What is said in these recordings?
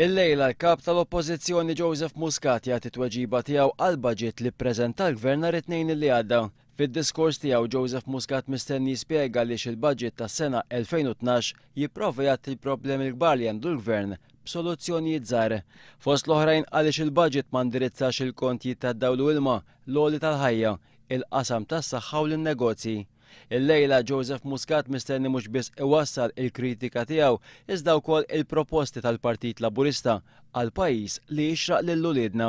Illejla l-Kap tal-Oppożizzjoni Joseph Muscat jagħti tweġiba tiegħu għall-budget li ppreżenta l-Gvern nhar it-Tnejn li għadda. Fid-diskors tiegħu Joseph Muscat mistenni jispjega għaliex il-budget tas-sena 2012 jipprova jgħatti l-problemi l-kbar li għandu l-Gvern b'soluzzjonijiet żgħar. Fost l-oħrajn għaliex il-budget ma ndirizzax il-kontijiet tad-dawl u ilma, l-għoli tal-ħajja, il-qasam tas-saħħa u lin-negozji. Illejla Joseph Muscat mistenni mhux biss iwassal il-kritika tiegħu iżda wkoll il-proposti tal-Partit Laburista għal pajjiż li jixraq lil uliedna.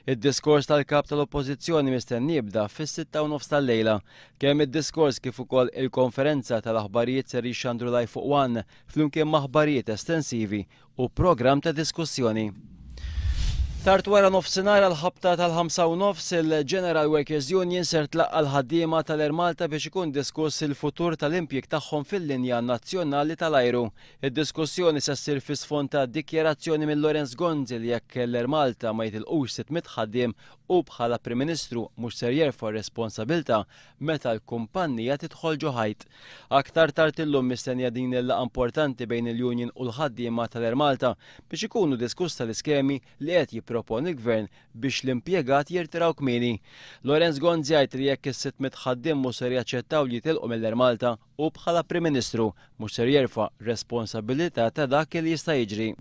Id-diskors tal-Kap tal-Oppożizzjoni mistenni jibda fis-6:30 tal-lejla. Kemm id-diskors kif ukoll il-konferenza tal-aħbarijiet ser jixxandru live fuq one flimkien ma' aħbarijiet estensivi u programm ta' diskussjoni. Tard wara nofsinhar għal ħabta tal-5:30 il-General Workers Union ser tlaqqa' l-ħaddiema tal-Air Malta biex ikun diskuss il-futur tal-impjieg tagħhom fil-linja nazzjonali tal-ajru. Id-diskussjoni se ssir fi sfond ta' dikjarazzjoni minn Lawrence Gonzi li jekk l-Air Malta ma jitilqux 600 ħaddiem hu bħala Prim Ministru mhux ser jerfa' r-responsabilità meta l-kumpannija tidħol ġo ħajt. Aktar tard illum mistennija din il-laqgħa importanti bejn il-union u l-ħaddiema tal-Air Malta biex ikunu diskussa l-iskemi li qed jipproponi l-Gvern biex l-impjegati jirtiraw kmieni. Lawrence Gonzi jgħid li jekk is-600 ħaddiem mhux ser jaċċettaw li jitilqu mill-Air Malta, hu bħala Prim Ministru mhux ser jerfa' responsabilità ta' dak li jista' jiġri.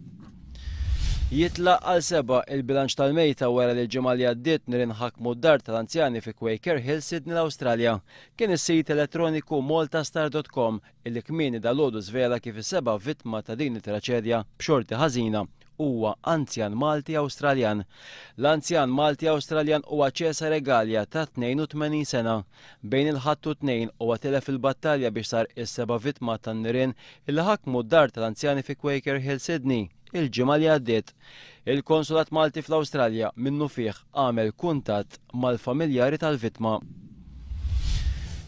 Jitlaq għal sebgħa il-bilanċ tal-mejta wara li l-ġimgħa li għaddiet nirien ħakmu d-dar tal-anzjani fi Quaker Hill, Sydney l-Awstralja. Kien is-sit elettroniku maltastar.com illi kmieni dalgħodu żvela kif is-seba' vittma ta' din it-traċedja b'xorti ħażina huwa anzjan Malti Awstraljan. L-anzjan Malti Awstraljan huwa Cesare Galea ta' 82 sena. Bejn il-Ħadd u t-Tnejn huwa tilef il-battalja biex sar is-seba' vittma tan-nirien li ħakmu d-dar tal-anzjani fi Quaker Hill, Sydney, il-ġimgħa li għaddiet. Il-Konsulat Malti fl-Awstralja minnufih għamel kuntatt mal-familjari tal-vittma.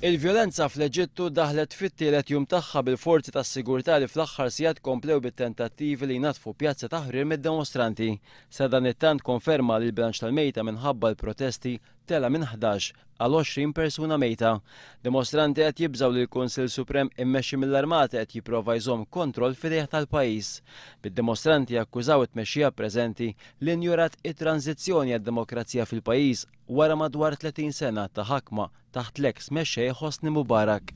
Il-vjolenza fl-Eġittu daħlet fit-tielet jum tagħha bil-forzi tas-sigurtà li fl-aħħar sigħat komplew bit-tentattivi li jnaddfu Pjazza Tahrir mid-dimostranti. Sadanittant konferma li l-bilanċ tal-mejta minħabba l-protesti tela' minn 11 għal 20 persuna mejta. Dimostranti qed jibżgħu li l-Kunsill Suprem immexxi mill-Armata qed jipprova jżomm kontroll f'idejh tal-pajjiż, bid-dimostranti jakkużaw it-tmexxija preżenti li njurat it-tranżizzjoni għad-demokrazija fil-pajjiż wara madwar 30 sena ta' ħakma taħt l-eks mexxej Hosni Mubarak.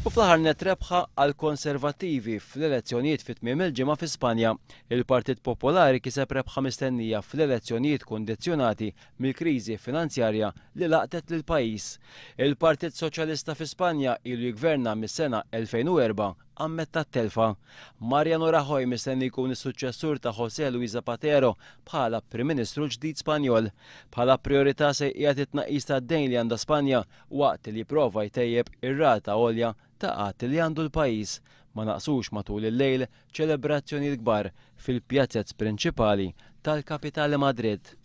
U fl-aħħar nett rebħa għall-Konservattivi fl-elezzjonijiet fi tmiem il-ġimgħa fi Spanja. Il-Partit Popolari kiseb rebħa mistennija fl-elezzjonijiet kundizzjonati mill-kriżi finanzjarja li laqtet lill-pajjiż. Il-Partit Soċjalista fi Spanja ilu jiggverna mis-sena 2004 ammetta t-telfa. Mariano Rajoy mistenni jkun is-suċċessur ta' José Luis Zapatero bħala Prim Ministru l-ġdid Spanjol. Bħala prijorità se jqiegħed it-tnaqqis tad-dejn li għandha Spanja waqt li jipprova jtejjeb ir-rata għolja ta' qgħad li għandu l-pajjiż. Ma naqsux matul il-lejl ċelebrazzjonijiet kbar fil-pjazez prinċipali tal-kapitali Madrid.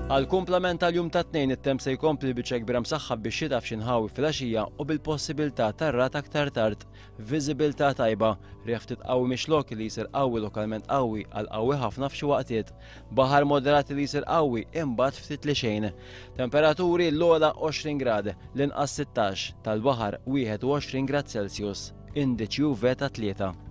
Għall-kumplament tal-jum tat-Tnejn it-temp se jkompli biċċa kbira msaħħab bix-xita f'xi nħawi filgħaxija u bil-possibilità ta' ragħad aktar tard. Viżibilità tajba, riħ ftit qawwi mix-xlokk li jsir qawwi lokalment qawwi għal qawwi ħafna f'xi waqtiet. Baħar moderat li jsir qawwi imbagħad ftit li xejn. Temperaturi l-ogħla 20 grad, l-inqas 16, tal-baħar 21 grad Celsius. Indiċi UV ta' 3.